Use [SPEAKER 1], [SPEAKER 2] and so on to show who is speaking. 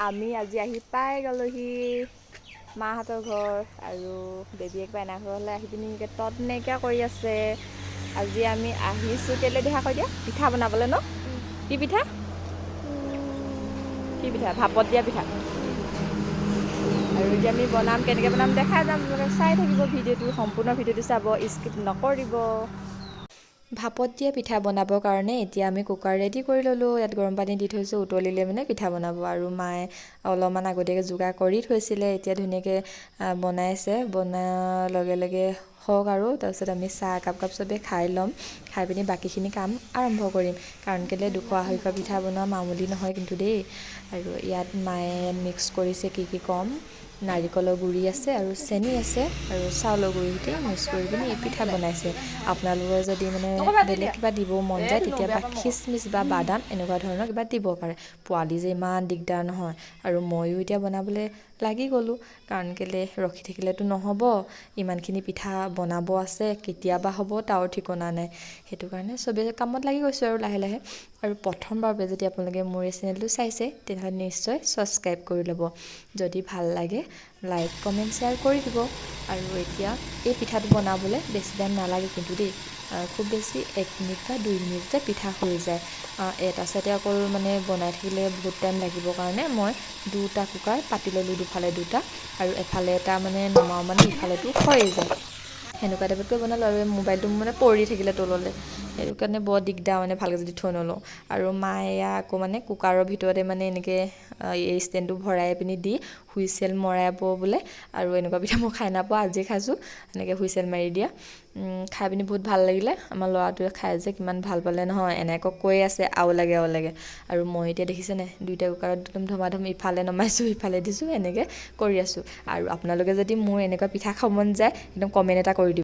[SPEAKER 1] আমি আজি আহি পাই গ'লোহি মাহঁতৰ ঘৰ আৰু বেবীয়ে কিবা এনা ঘৰলৈ আহি পিনি এনেকৈ তত নাইকিয়া কৰি আছে। আজি আমি আহিছোঁ কেলৈ দেখা কৈ দিয়া, পিঠা বনাবলৈ ন? কি পিঠা? কি পিঠা? ভাপত দিয়া পিঠা। আৰু এতিয়া আমি বনাম, কেনেকৈ বনাম দেখাই যাম। আপোনালোকে চাই থাকিব ভিডিঅ'টো, সম্পূৰ্ণ ভিডিঅ'টো চাব, স্কিপ নকৰিব। ভাপত দিয়া পিঠা বনাবৰ কাৰণে এতিয়া আমি কুকাৰ ৰেডি কৰি ল'লোঁ। ইয়াত গৰম পানী দি থৈছোঁ, উতলিলে মানে পিঠা বনাব। আৰু মায়ে অলপমান আগতীয়াকৈ যোগাৰ কৰি থৈছিলে, এতিয়া ধুনীয়াকৈ বনাইছে। বনোৱাৰ লগে লগে হওক আৰু তাৰপিছত আমি চাহ একাপ কাপ চবেই খাই ল'ম, খাই পিনি বাকীখিনি কাম আৰম্ভ কৰিম। কাৰণ কেলৈ 250 পিঠা বনোৱা মামুলি নহয় কিন্তু দেই। আৰু ইয়াত মায়ে মিক্স কৰিছে কি কি ক'ম, নাৰিকলৰ গুড়ি আছে আৰু চেনি আছে আৰু চাউলৰ গুড়ি সৈতে মিক্স কৰি পিনি এই পিঠা বনাইছে। আপোনালোকৰ যদি মানে বেলেগ কিবা দিব মন যায়, তেতিয়া বা খিচমিচ বা বাদাম এনেকুৱা ধৰণৰ কিবা দিব পাৰে। পোৱালি যে ইমান দিগদাৰ নহয়। আৰু ময়ো এতিয়া বনাবলৈ লাগি গ'লোঁ, কাৰণ কেলৈ ৰখি থাকিলেতো নহ'ব, ইমানখিনি পিঠা বনাব আছে, কেতিয়াবা হ'ব তাৰো ঠিকনা নাই। সেইটো কাৰণে চবেই কামত লাগি গৈছোঁ আৰু লাহে লাহে। আৰু প্ৰথমবাৰ বাবে যদি আপোনালোকে মোৰ এই চেনেলটো চাইছে, তেনেহ'লে নিশ্চয় ছাবস্ক্ৰাইব কৰি ল'ব। যদি ভাল লাগে লাইক, কমেণ্ট, শ্বেয়াৰ কৰি দিব। আৰু এতিয়া এই পিঠাটো বনাবলৈ বেছি টাইম নালাগে কিন্তু দেই, খুব বেছি 1 মিনিট বা 2 মিনিটতে পিঠা হৈ যায়। এটা চাইডে অকল মানে বনাই থাকিলে বহুত টাইম লাগিব কাৰণে মই দুটা কুকাৰ পাতি ল'লোঁ, দুফালে দুটা আৰু এফালে এটা, মানে নমাওঁ মানে ইফালেতো হৈয়ে যায়, সেনেকুৱা টাইপতকৈ বনালোঁ। আৰু এই মোবাইলটো মানে পৰি থাকিলে তললৈ, সেইটো কাৰণে বৰ দিগদাৰ, মানে ভালকৈ যদি থৈ নলওঁ। আৰু মায়ে এয়া আকৌ মানে কুকাৰৰ ভিতৰতে মানে এনেকৈ এই ষ্টেণ্ডটো ভৰাই পিনি দি হুইচেল মৰাব বোলে। আৰু এনেকুৱা পিঠা মই খাই নাপোৱা, আজি খাইছোঁ এনেকৈ হুইচেল মাৰি দিয়া। খাই পিনি বহুত ভাল লাগিলে। আমাৰ ল'ৰাটোৱে খাই যে কিমান ভাল পালে নহয়, এনেকৈ কৈয়ে আছে আৰু লাগে, আৰু লাগে। আৰু মই এতিয়া দেখিছেনে দুইটা কুকাৰত একদম ধমাধম ইফালে নমাইছোঁ, ইফালে দিছোঁ, এনেকৈ কৰি আছোঁ। আৰু আপোনালোকে যদি মোৰ এনেকুৱা পিঠা খাব মন যায়, একদম কমেণ্ট এটা কৰি দিব।